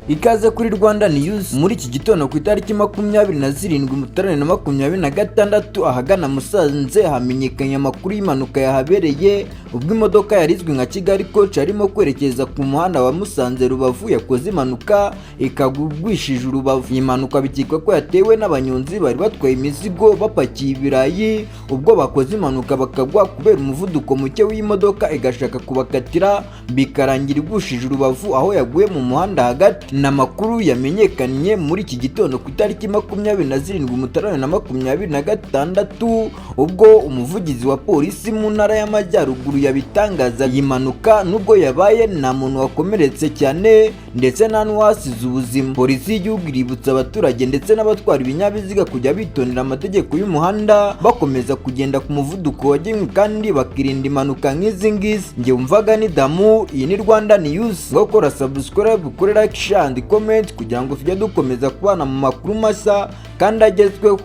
Ikaze kuri Rwanda News. Muri iki gitondo ku itariki 27 Mutarama 2026, ahagana Musanze hamenyekanye amakuru y'impanuka yahabereye, ubwo imodoka yari izwi nka Kigali Coach arimo kwerekeza ku muhanda wa Musanze Rubavu yakoze impanuka ikagwishije urubavu. Iyi mpanuka bikekwa ko yatewe n'abanyonzi bari batwaye imizigo bapakiye ibirayi, ubwo bakoze impanuka bakagwa kubera umuvuduko muke w'imodoka igashaka kubakatira, bikarangira igushije urubavu aho yaguye mu muhanda hagati. Ni amakuru yamenyekanye muri iki gitondo ku itariki 27 Mutarama 2026, ubwo umuvugizi wa polisi mu Ntara y'Amajyaruguru yabitangaza. Iyi mpanuka nubwo yabaye, nta muntu wakomeretse cyane ndetse nta n'uwasize ubuzima. Polisi y'igihugu iributsa abaturage ndetse n'abatwara ibinyabiziga kujya bitondera amategeko y'umuhanda, bakomeza kugenda ku muvuduko wagenwe kandi bakirinda impanuka nk'izi ngizi. Njye wumvaga ni Damu, iyi ni Rwanda News. Ngo kora subscribe, kuri like, share and comment kugira ngo tujye dukomeza kubana mu makuru mashya kandi agezweho.